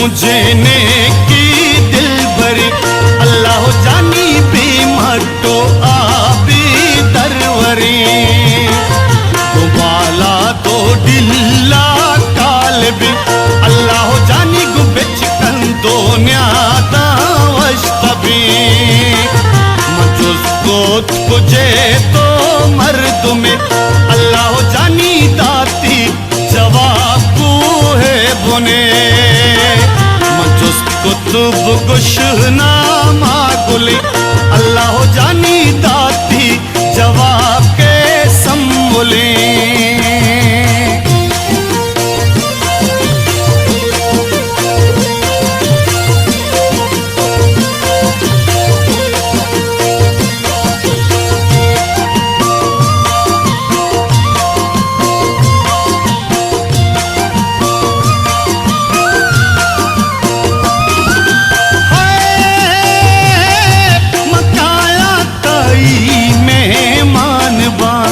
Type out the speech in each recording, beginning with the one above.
جنکی دلبری، اللہ جانی بے مٹو آبی دروریں۔ گو بالا دو ڈلا کالبی، اللہ جانی گو بچکن دنیا دا وشتبی۔ من جست کت کجے تو مردمے، اللہ جانی داتی جواب کوہ بنے۔ من جست کت بگوش ناما گلے، اللہ جانی داتی جواب کے سنبلیں۔ ہائے، من کایاں تئی مہمان باں،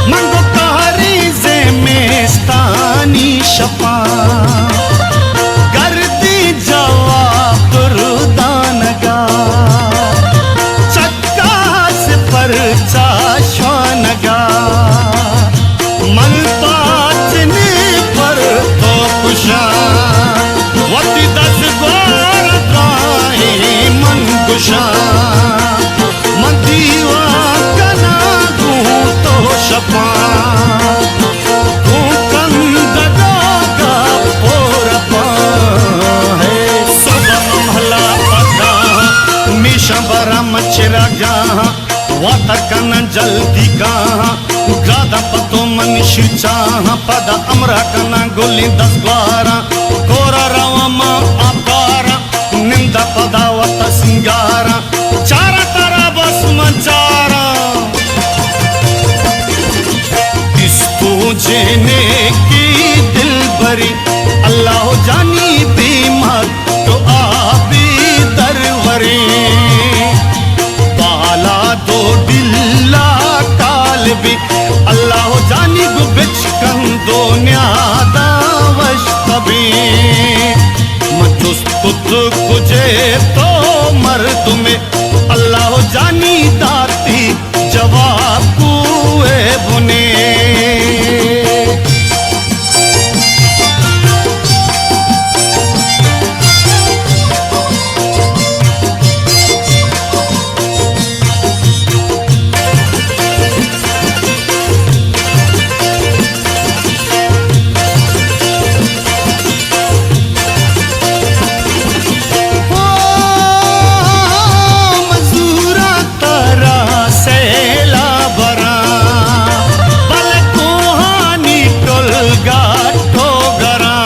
من گوں کاری زمستانی شپاں، گردی جواب دردانگا، چکاس پرچا شوانگا۔ من پاچنے پر تو کشاں، وتی دزگوار دراہیں من گشاں۔ من دیوان کناں گوں تو شپاں، گوں کندگا گپ و رپاں۔ ہے صبح مہلا پداں، میشاں براں من چراگاں۔ واتر کناں جلدی کاہاں، گادا پتو من شچاہاں، پدا امرا کناں گلیں دزگواراں، کورا رواں ماں آپاراں، نندا پدا وتا سنگاراں، چارا ترا بس من چاراں۔ استو جنکی دلبری، اللہ جانی بے مٹو آبی دروریں۔ بالا دو ڈلا کالبی، اللہ جانی گو بچکن دنیا دا وشتبی۔ من جست کت کجے تو مردمے، اللہ جانی داتی جواب کوئے بنے۔ او مزوراں ترا سیلاب راں، بلے کوہانی ٹلگا ٹوگراں،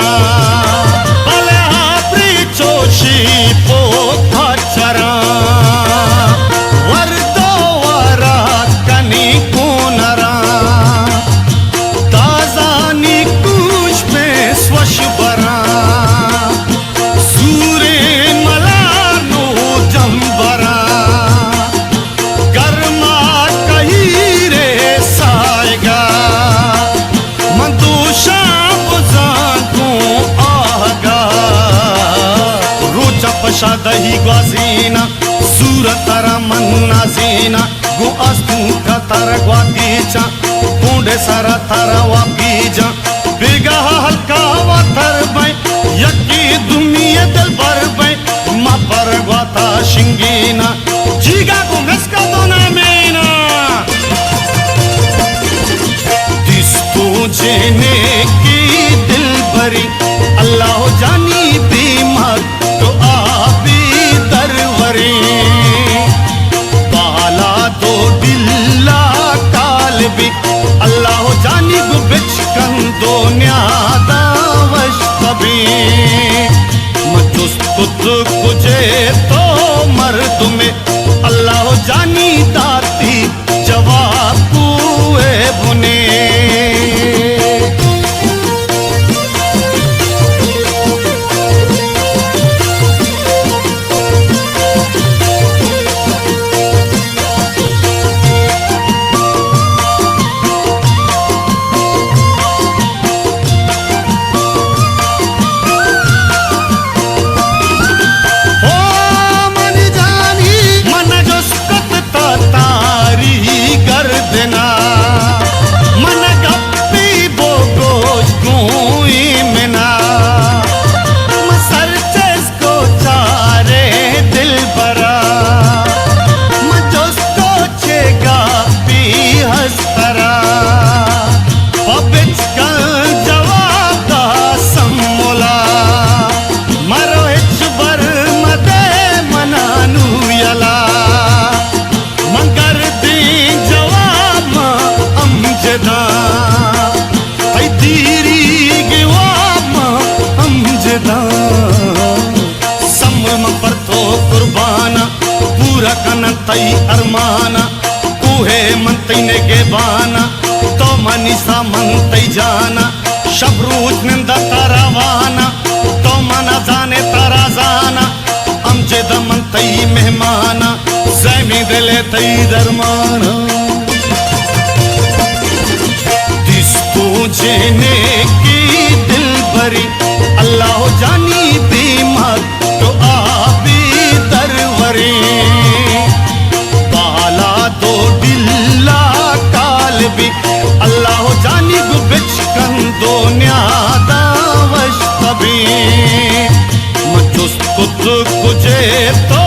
بلے ہاپری چوشی پوتھا چراں، وردو ورا کنی کونراں، تازانی کوش پہ سوش براں۔ سوریں ملار نو جمبراں، گرما کہیرے سائگا، من دوشاں بزاں گوں آہگا۔ روچ پشا دہی گوازیناں، سور ترا من نازیناں۔ گوں آستونک ءَ ترا گوات گیجاں، گونڈ ءِ سر ءَ ترا واپ گیجاں۔ بیگاہ ءَ ہلکا واتر بئیں، یکے دومی ءِ دلبر بئیں۔ ما پر گوات ءَ شنگیناں، جیگ ءَ گوں مسک ءَ تو نامیناں۔ دیستوں جنکے دلبری، اللہ جانی بے مات تو آبی دروریں۔ بالا دو دلا کال بی، اللہ جانی گو بچکن دنیا دا وش بیں۔ من جست کت کجے تو مردمے، اللہ جانی داتی جواب کوئے بنے۔ دنا۔ من گپی بو گوش گوں ایمنا، من سر چست کو چارے دلبرا، من جست کو چے گپی ہست ترا، پہ بچکن جواب دا سمولا، مرو ہچبر مدے منا نو یلا۔ من گردیں جواب ما امجداں، تئی دیریگ واب ما امجداں۔ سمل من پر تو قرباناں، پورا کناں تئی ارماناں۔ کوہ من تئی نگہباناں، تو منی ساہ من تئی جاناں۔ شپ روچ نندا ترا واناں، تو منا زانے ترا زاناں۔ امجد من تئی مہماناں، زہمی دل ءِ تئی درماناں۔ دیستوں جنکی دلبری، اللہ جانی بے مات تو آبی دروریں۔ بالا دو دلا کال بی، اللہ جانی گو بچکن دنیا دا وش تبی۔ من جست کت کجے تو